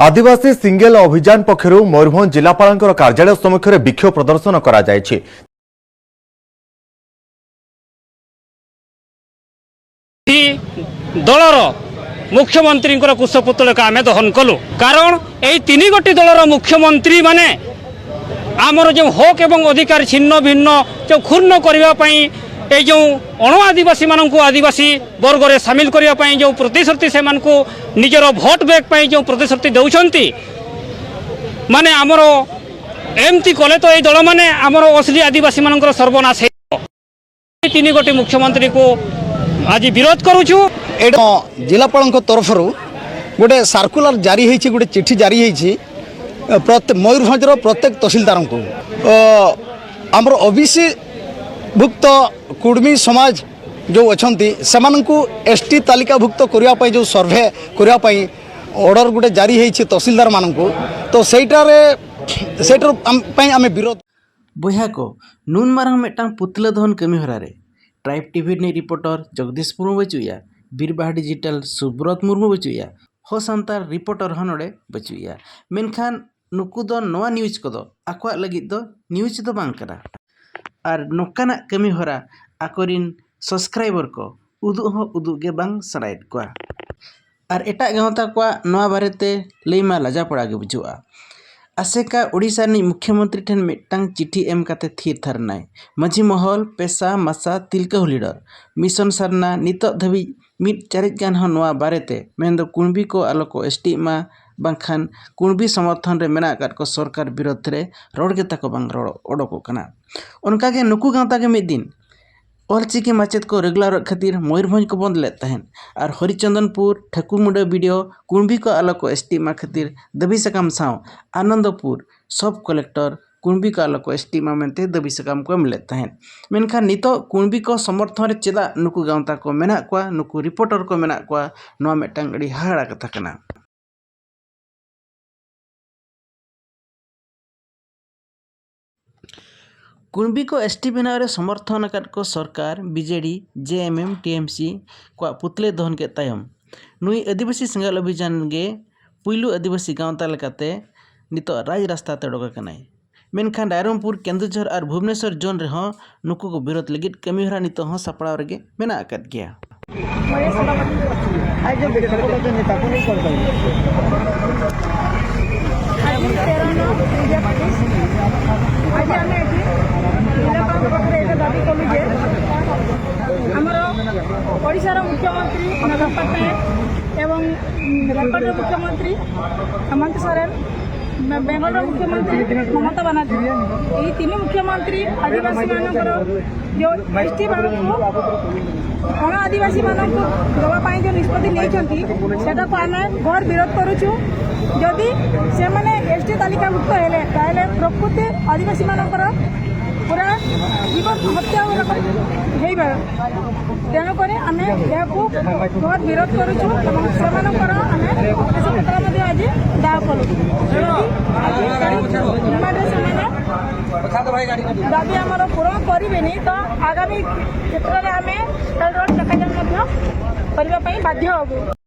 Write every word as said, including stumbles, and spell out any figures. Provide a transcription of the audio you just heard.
ଆଦିବାସୀ single ଅଭିଯାନ ପକ୍ଷରୁ ମୟୂରଭଞ୍ଜ ଜିଲ୍ଲାପାଳଙ୍କର କାର୍ଯ୍ୟାଳୟ ସମ୍ମୁଖରେ ବିକ୍ଷୋଭ ପ୍ରଦର୍ଶନ କରାଯାଇଛି। ଏହି ଦଳର ମୁଖ୍ୟମନ୍ତ୍ରୀଙ୍କର କୁଶପୁତ୍ତଳିକା ଆମେ ଦହନ କଲୁ। କାରଣ ଏଇ ତିନି ଗୋଟି ଦଳର ମୁଖ୍ୟମନ୍ତ୍ରୀମାନେ ଆମର ଯେଉଁ ହକ୍ ଏବଂ ଅଧିକାର ଛିନ୍ନ ଭିନ୍ନ, ଯେଉଁ କ୍ଷୁର୍ଣ୍ଣ କରିବା ପାଇଁ, ଏଇ ଯେଉଁ ଅଣ ଆଦିବାସୀମାନଙ୍କୁ ଆଦିବାସୀ ବର୍ଗରେ ସାମିଲ କରିବା ପାଇଁ ଯେଉଁ ପ୍ରତିଶ୍ରୁତି, ସେମାନଙ୍କୁ ନିଜର ଭୋଟ ବ୍ୟାଙ୍କ ପାଇଁ ଯେଉଁ ପ୍ରତିଶ୍ରୁତି ଦେଉଛନ୍ତି, ମାନେ ଆମର ଏମିତି କଲେ ତ ଏଇ ଦଳମାନେ ଆମର ଅସଲି ଆଦିବାସୀମାନଙ୍କର ସର୍ବନାଶ ହେଇଯିବ। ତିନି ଗୋଟି ମୁଖ୍ୟମନ୍ତ୍ରୀଙ୍କୁ ଆଜି ବିରୋଧ କରୁଛୁ। ଏଇଟା ଜିଲ୍ଲାପାଳଙ୍କ ତରଫରୁ ଗୋଟେ ସାର୍କୁଲାର ଜାରି ହେଇଛି, ଗୋଟେ ଚିଠି ଜାରି ହେଇଛି। ପ୍ରତ୍ୟେ- ମୟୂରଭଞ୍ଜର ପ୍ରତ୍ୟେକ ତହସିଲଦାରଙ୍କୁ, ଅ, ଆମର ଓବିସି ଭୁକ୍ତ କୁଡ଼ମି ସମାଜ ଯେଉଁ ଅଛନ୍ତି, ସେମାନଙ୍କୁ ଏସ୍ଟି ତାଲିକାଭୁକ୍ତ କରିବା ପାଇଁ, ଯେଉଁ ସର୍ଭେ କରିବା ପାଇଁ ଅର୍ଡର ଗୋଟେ ଜାରି ହେଇଛି ତହସିଲଦାରମାନଙ୍କୁ, ତ ସେଇଟାରେ, ସେଇଟାର ଆମ- ପାଇଁ ଆମେ ବିରୋଧ। ᱵᱚᱭᱦᱟ ᱠᱚ, ᱱᱩᱱ ᱢᱟᱨᱟᱝ ᱢᱤᱫᱴᱟᱝ ᱯᱩᱛᱞᱟᱹ ᱫᱚᱦᱚᱱ ᱠᱟᱹᱢᱤ ᱦᱚᱨᱟ ᱨᱮ ᱴᱨᱟᱭᱤᱵᱽ ᱴᱤᱵᱷᱤ ᱨᱤᱱᱤᱡ ᱨᱤᱯᱳᱨᱴᱚᱨ ᱡᱚᱜᱽᱫᱤᱥ ᱢᱩᱨᱢᱩ ᱵᱟᱹᱪᱩᱜ ᱮᱭᱟ, ᱵᱤᱨᱵᱟᱦᱟ ᱰᱤᱡᱤᱴᱟᱞ ᱥᱩᱵᱨᱚᱛ ᱢᱩᱨᱢᱩ ᱵᱟᱹᱪᱩᱜ ᱮᱭᱟ, ᱦᱚ ᱥᱟᱱᱛᱟᱲ ᱨᱤᱯᱳᱨᱴᱚᱨ ᱦᱚᱸ ᱱᱚᱰᱮ ᱵᱟᱹᱪᱩᱜ ᱮᱭᱟ᱾ ᱢᱮᱱᱠᱷᱟᱱ ᱱᱩᱠᱩ ᱫᱚ ᱱᱚᱣᱟ ᱱᱤᱭᱩᱡᱽ ᱠᱚᱫᱚ ᱟᱠᱚᱣᱟᱜ ᱞᱟᱹᱜᱤᱫ ᱫᱚ ᱱᱤᱭᱩᱡᱽ ᱫᱚ ᱵᱟᱝ ᱠᱟᱱᱟ᱾ ᱟᱨ ᱱᱚᱝᱠᱟᱱᱟᱜ ᱠᱟᱹᱢᱤ ᱦᱚᱨᱟ ᱟᱠᱚᱨᱤᱱ ᱥᱟᱵᱥᱠᱨᱟᱭᱵᱟᱨ ᱠᱚ ᱩᱫᱩᱜ ᱦᱚᱸ ᱩᱫᱩᱜ ᱜᱮ ᱵᱟᱝ ᱥᱟᱱᱟᱭᱮᱫ ᱠᱚᱣᱟ᱾ ᱟᱨ ᱮᱴᱟᱜ ᱜᱟᱶᱛᱟ ᱠᱚᱣᱟᱜ ᱱᱚᱣᱟ ᱵᱟᱨᱮᱛᱮ ᱞᱟᱹᱭ ᱢᱟ ᱞᱟᱡᱟᱯᱟᱲᱟ ᱜᱮ ᱵᱩᱡᱷᱟᱹᱜᱼᱟ᱾ ᱟᱥᱮᱠᱟ ᱳᱰᱤᱥᱟ ᱨᱤᱱᱤᱡ ᱢᱩᱠᱷᱭᱚᱢᱚᱱᱛᱨᱤ ᱴᱷᱮᱱ ᱢᱤᱫᱴᱟᱝ ᱪᱤᱴᱷᱤ ᱮᱢ ᱠᱟᱛᱮ ᱛᱷᱤᱨ ᱛᱷᱟᱨᱱᱟᱭ᱾ ᱢᱟᱹᱡᱷᱤ ᱢᱚᱦᱚᱞ, ᱯᱮᱥᱟ, ᱢᱟᱥᱟ, ᱛᱤᱞᱠᱟᱹ ᱦᱩᱞᱤᱰᱚᱨ, ᱢᱤᱥᱚᱱ ᱥᱟᱨᱱᱟ ᱱᱤᱛᱚᱜ ᱫᱷᱟᱹᱵᱤᱡ ᱢᱤᱫ ᱪᱟᱨᱮᱡ ᱜᱟᱱ ᱦᱚᱸ ᱱᱚᱣᱟ ᱵᱟᱨᱮᱛᱮ, ᱢᱮᱱᱫᱚ ᱠᱩᱬᱵᱤ ᱠᱚ ᱟᱞᱚ ᱠᱚ ᱮᱥᱴᱤᱜ ᱢᱟ, ᱵᱟᱝᱠᱷᱟᱱ ᱠᱩᱬᱵᱤ ᱥᱚᱢᱚᱨᱛᱷᱚᱱ ᱨᱮ ᱢᱮᱱᱟᱜ ᱟᱠᱟᱫ ᱠᱚ ᱥᱚᱨᱠᱟᱨ ᱵᱤᱨᱳᱫᱷ ᱨᱮ ᱨᱚᱲ ᱜᱮ ᱛᱟᱠᱚ ᱵᱟᱝ ᱨᱚᱲ ᱚᱰᱚᱠᱚᱜ ᱠᱟᱱᱟ᱾ ᱚᱱᱠᱟᱜᱮ ᱱᱩᱠᱩ ᱜᱟᱶᱛᱟ ᱜᱮ ᱢᱤᱫ ᱫᱤᱱ ᱚᱞᱪᱤᱠᱤ ᱢᱟᱪᱮᱫ ᱠᱚ ᱨᱮᱜᱩᱞᱟᱨᱚᱜ ᱠᱷᱟᱹᱛᱤᱨ ᱢᱚᱭᱩᱨᱵᱷᱚᱸᱡᱽ ᱠᱚ ᱵᱚᱱᱫ ᱞᱮᱫ ᱛᱟᱦᱮᱸᱫ ᱟᱨ ᱦᱚᱨᱤᱪᱚᱸᱫᱚᱱᱯᱩᱨ, ᱴᱷᱟᱹᱠᱩᱨᱢᱩᱰᱟᱹ ᱵᱤᱰᱤᱳ, ᱠᱩᱬᱵᱤ ᱠᱚ ᱟᱞᱚ ᱠᱚ ᱮᱥᱴᱤᱜ ᱢᱟ ᱠᱷᱟᱹᱛᱤᱨ ᱫᱟᱹᱵᱤ ᱥᱟᱠᱟᱢ ᱥᱟᱶ ᱟᱱᱚᱱᱫᱚᱯᱩᱨ ᱥᱚᱵ ᱠᱚᱞᱮᱠᱴᱚᱨ ᱠᱩᱬᱵᱤ ᱠᱚ ᱟᱞᱚ ᱠᱚ ᱮᱥᱴᱤᱜ ᱢᱟ ᱢᱮᱱᱛᱮ ᱫᱟᱹᱵᱤ ᱥᱟᱠᱟᱢ ᱠᱚ ᱮᱢ ᱞᱮᱫ ᱛᱟᱦᱮᱸᱫ᱾ ᱢᱮᱱᱠᱷᱟᱱ ᱱᱤᱛᱚᱜ ᱠᱩᱬᱵᱤ ᱠᱚ ᱥᱚᱢᱚᱨᱛᱷᱚᱱ ᱨᱮ ᱪᱮᱫᱟᱜ ᱱᱩᱠᱩ ᱜᱟᱶᱛᱟ ᱠᱚ ᱢᱮᱱᱟᱜ ᱠᱚᱣᱟ, ᱱᱩᱠᱩ ᱨᱤᱯᱳᱨᱴᱚᱨ ᱠᱚ ᱢᱮᱱᱟᱜ ᱠᱚᱣᱟ, ᱱᱚᱣᱟ ᱢᱤᱫᱴᱟᱝ ᱟᱹᱰᱤ ᱦᱟᱦᱟᱲᱟ ᱠᱟᱛᱷᱟ ᱠᱟᱱᱟ᱾ ᱠᱩᱬᱵᱤ ᱠᱚ ᱮᱥᱴᱤ ᱵᱮᱱᱟᱣ ᱨᱮ ᱥᱚᱢᱚᱨᱛᱷᱚᱱ ᱟᱠᱟᱫ ᱠᱚ ᱥᱚᱨᱠᱟᱨ, ᱵᱤᱡᱮᱰᱤ, ᱡᱮᱮᱢᱮᱢ, ᱴᱤᱮᱢᱥᱤ ᱠᱚᱣᱟᱜ ᱯᱩᱛᱞᱟᱹᱭ ᱫᱚᱦᱚᱱ ᱠᱮᱫ ᱛᱟᱭᱚᱢ, ᱱᱩᱭ ᱟᱹᱫᱤᱵᱟᱹᱥᱤ ᱥᱮᱸᱜᱮᱞ ᱚᱵᱷᱤᱡᱟᱱ ᱜᱮ ᱯᱩᱭᱞᱩ ᱟᱹᱫᱤᱵᱟᱹᱥᱤ ᱜᱟᱶᱛᱟ ᱞᱮᱠᱟᱛᱮ ᱱᱤᱛᱚᱜ ᱨᱟᱡᱽ ᱨᱟᱥᱛᱟ ᱛᱮ ᱚᱰᱚᱠ ᱟᱠᱟᱱᱟᱭ᱾ ᱢᱮᱱᱠᱷᱟᱱ ᱨᱟᱭᱨᱚᱝᱯᱩᱨ, ᱠᱮᱱᱫᱩᱡᱷᱚᱨ ᱟᱨ ᱵᱷᱩᱵᱽᱱᱮᱥᱚᱨ ᱡᱳᱱ ᱨᱮᱦᱚᱸ ᱱᱩᱠᱩ ᱠᱚ ᱵᱤᱨᱳᱫ ᱞᱟᱹᱜᱤᱫ ᱠᱟᱹᱢᱤᱦᱚᱨᱟ ᱱᱤᱛᱚᱜ ᱦᱚᱸ ᱥᱟᱯᱲᱟᱣ ᱨᱮᱜᱮ ᱢᱮᱱᱟᱜ ᱟᱠᱟᱫ ᱜᱮᱭᱟ᱾ ଆଜି ତେର ନଅ ଦୁଇହଜାର ତେଇଶ। ଆଜି ଆମେ ଏଠି ଜିଲ୍ଲାପାଳଙ୍କ ପାଖରେ ଏଇଟା ଦାବି କଲୁ ଯେ ଆମର ଓଡ଼ିଶାର ମୁଖ୍ୟମନ୍ତ୍ରୀ ନବୀନ ପଟ୍ଟନାୟକ ଏବଂ ଝାଡ଼ଖଣ୍ଡର ମୁଖ୍ୟମନ୍ତ୍ରୀ ହେମନ୍ତ ସୋରେନ, ବେ- ବେଙ୍ଗଲର ମୁଖ୍ୟମନ୍ତ୍ରୀ ମମତା ବାନାର୍ଜୀ, ଏହି ତିନି ମୁଖ୍ୟମନ୍ତ୍ରୀ ଆଦିବାସୀମାନଙ୍କର ଯେଉଁ ଏସ୍ ଟି ମାନଙ୍କୁ ଅଣ ଆଦିବାସୀମାନଙ୍କୁ ଦେବା ପାଇଁ ଯେଉଁ ନିଷ୍ପତ୍ତି ନେଇଛନ୍ତି, ସେଟାକୁ ଆମେ ଘୋର ବିରୋଧ କରୁଛୁ। ଯଦି ସେମାନେ ଏସ୍ ଟି ତାଲିକାଭୁକ୍ତ ହେଲେ, ତାହେଲେ ପ୍ରକୃତି ଆଦିବାସୀମାନଙ୍କର ପୁରା ଜୀବନ ହତ୍ୟା ରକମ ହେଇପାରେ। ତେଣୁକରି ଆମେ ଏହାକୁ ଘୋର ବିରୋଧ କରୁଛୁ ଏବଂ ସେମାନଙ୍କର ଆମେ ପତ୍ର ମଧ୍ୟ ଆଜି ଦାହ କରୁଛୁ। ଯଦି ଆଜି ଏହି ଡିମାଣ୍ଡରେ ସେମାନେ ଦାବି ଆମର ପୂରଣ କରିବେନି, ତ ଆଗାମୀ କ୍ଷେତ୍ରରେ ଆମେ ରେଳ ରୋଡ୍ ଚକାଜାମ ମଧ୍ୟ କରିବା ପାଇଁ ବାଧ୍ୟ ହବୁ।